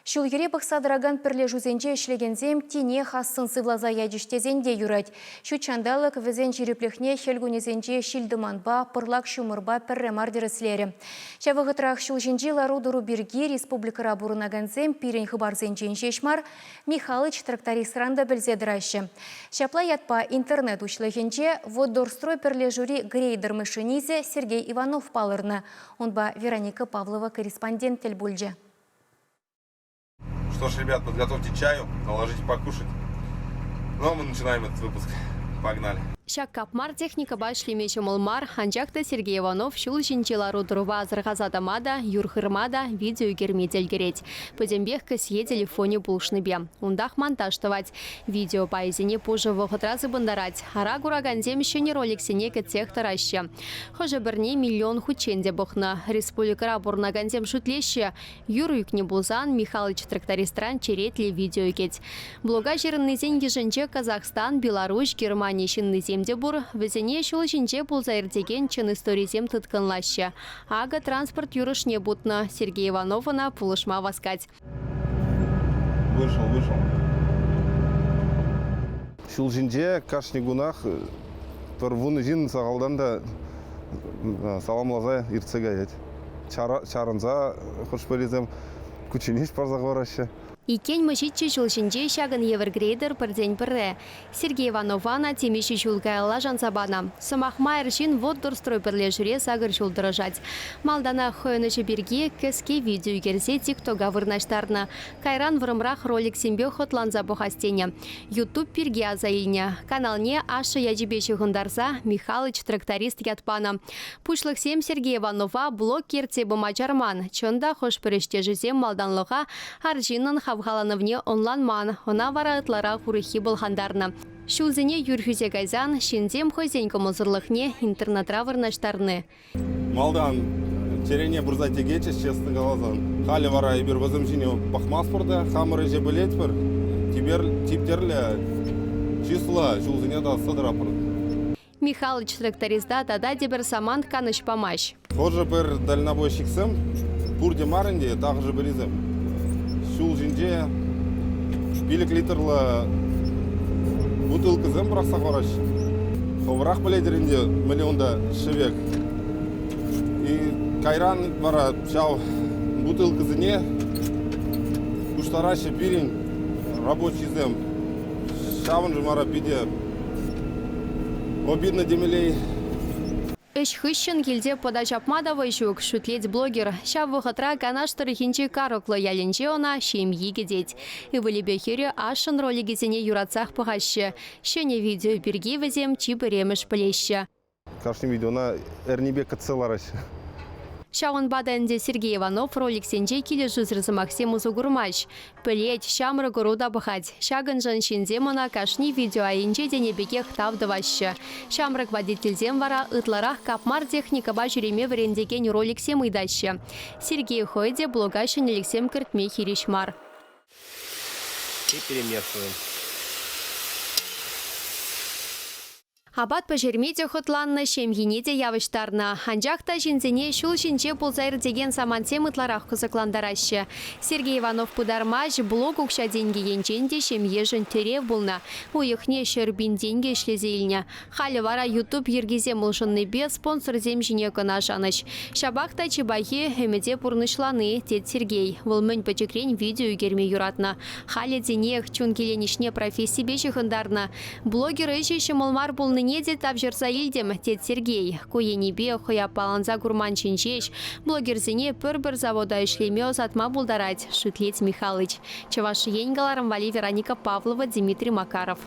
Ҫул-йӗре пӑхса тӑракан пӗрлешӳсенче ӗҫлекенсем тинех ассӑн сывласа ячӗҫ тесен те юрать. Ҫут ҫанталӑк вӗсен ҫирӗплӗхне хӗл кунӗсенче ҫил-тӑманпа, пӑрлак ҫумӑрпа пӗрре мар тӗрӗслерӗ. Ҫав вӑхӑтрах ҫул ҫинчи лару-тӑру пирки республикӑра пурӑнакансем пирӗн хыпарсенчен ҫеҫ мар, Михалыч трактористран та пӗлсе тӑраҫҫӗ. Ҫапла ятпа интернет уҫлӑхӗнче Воддорстрой пӗрлешӳри грейдер машинисчӗ Сергей Иванов палӑрнӑ. Унпа Вероника Павлова корреспондент тӗл пулчӗ. Что ж, ребят, подготовьте чаю, наложите покушать. Ну, а мы начинаем этот выпуск. Погнали! Ҫак капмар техникӑпа ӗҫлеме ҫӑмӑл мар, анчах та Сергей Иванов ҫул ҫинчи лару-тӑрӑва асӑрхаса тӑма та, юр хырма та, видео ӳкерме те ӗлкӗрет. Пӗтӗмпех кӗсье телефонӗ пулӑшнипе. Унтах монтаж тӑвать. Видео пайӗсене пушӑ вӑхӑтра сыпӑнтарать. Ара куракансем ҫӗнӗ роликсене кӗтсех тӑраҫҫӗ. Хӑшӗ-пӗрне миллион хутчен те пӑхнӑ. Республикӑра пурӑнакансем шӳтлеҫҫӗ, Юр ӳкнӗ пулсан Михалыч трактористран черетлӗ видео ӳкет. Блога ҫырӑннисен йышӗнче Казахстан, Беларуҫ, Германи ҫыннисем те пур. Вӗсене ҫул ҫинче пулса иртекен чӑн историсем тыткӑнлаҫҫӗ. Акӑ транспорт юр ӑшне путнӑ. Сергей Иванов ӑна пулӑшма васкать. Вышел, вышел. Ҫул ҫинче кашни кунах пӗр вунӑ ҫын сахалтан та саламласа иртсе каять. Чарӑнса хӑш-пӗрисем кучченеҫ парса хӑвараҫҫӗ. Иккен мӑчиччӗ ҫул ҫинче ҫакӑн евӗр грейдер пӗртен-пӗрре. Сергей Иванова ӑна темиҫе ҫул каялла шанса панӑ. Сӑмах май, арҫын Воддорстрой пӗрлешӳре сакӑр ҫул тӑрӑшать. Малтанах хӑйӗн ӗҫӗ пирки кӗске видео ӳкерсе ТикТока вырнаҫтарнӑ. Кайран вӑрӑмрах роликсемпе хӑтланса пӑхас тенӗ. Ютуб пирки аса илнӗ. Каналне ашшӗ ячӗпе ҫыхӑнтарса Михалыч тракторист ят панӑ. Пуҫлӑхсем Сергей Иванова блок ертсе пыма чарман. Чӑн та, хӑш-пӗр ӗҫтешӗсем малтанлӑха арҫыннӑн хавхаланӑвне ӑнланман, ӑна вара ытларах урӑххи пӑлхантарнӑ. Ҫулсене юр хӳсе кайсан ҫынсем хӑйсен кӑмӑлсӑрлӑхне интернетра вырнаҫтарни. Малтан чӗрене пырса текетчӗҫ, честно каласан. Халӗ вара эпир вӗсем ҫине пӑхмастпӑр та, хамӑр ӗҫе пӗлетпӗр. Типтерлӗ, чыслӑ ҫулсене татса тӑратпӑр. Михалыч тракториста тата тепӗр самант канӑҫ памасть. Хӑшӗ-пӗр дальнобойщиксем пурте мар ӗнтӗ, тахӑшӗ-пӗрисем ҫул ҫинче 5 литрлӑ бутылкӑсем пӑрахса хӑвараҫҫӗ. Хӑвӑрах пӗлетӗр ӗнтӗ, мӗнле унта шӗвек. И кайран вара ҫав бутылкӑсене пуҫтараҫҫӗ пирӗн рабочисем. Ҫавӑншӑн вара питӗ обидно темелле. Ӗҫ хыҫҫӑн килте пӑта ҫапма та вӑй ҫук, шӳтлет блогер. Ҫав вӑхӑтра Канаш тӑрӑхӗнчи Карӑклӑ ялӗнче ӑна ҫемйи кӗтет. Ывӑлӗпе хӗрӗ ашшӗн роликӗсене юратсах пӑхаҫҫӗ. Ҫӗнӗ видео пирки вӗсем чи пӗрремӗш пӗлеҫҫӗ. Кашни видеона эрнипе кӗтсе лараҫҫӗ. Ҫавӑнпа та ӗнтӗ Сергей Иванов роликсенче килӗшӳсӗр сӑмахсем усӑ курмасть. Пӗлет, ҫамрӑк ӑру та пӑхать. Ҫакӑншӑн ҫынсем ӑна кашни видео айӗнче тенӗ пекех тав тӑваҫҫӗ. Ҫамрӑк водительсем вара ытларах капмар техникӑпа ҫӳреме вӗрентекен роликсем ыйтаҫҫӗ. Сергей хӑй те блога ҫӗнӗлӗхсем кӗртме хирӗҫ мар. И перемешиваем. Апат пӗҫерме те хӑтланнӑ, ҫемйине те явӑҫтарнӑ. Анчах та ҫынсене ҫул ҫинче пулса иртекен самантсем ытларах кӑсӑклантараҫҫӗ. Сергей Иванов пытармасть, блок укҫа-тенкӗ енчен те ҫемьешӗн тӗрев пулнӑ. Уйӑхне 100 000 тенкӗ ӗҫлесе илнӗ. Халӗ вара YouTube йӗркисем улшӑннипе спонсорсем ҫине кӑна шанӑҫ. Ҫапах та чи пахи, ӗмӗте пурнӑҫлани, тет Сергей. Вӑл мӗн пӗчӗкрен видео ӳкерме юратнӑ. Халӗ тинех чун киленӗҫне профессипе ҫыхӑнтарнӑ. Блогер ӗҫӗ ҫӑмӑл мар пулнине те тавҫӑрса илтӗм, тет Сергей. Ку енӗпе хӑй аппаланса курман ҫын ҫеҫ блогерсене пӗр-пӗр завода ӗҫлеме ӑсатма пултарать, шӳтлет Михалыч. Чӑваш Ен кӑларӑм валли Вероника Павлова, Дмитрий Макаров.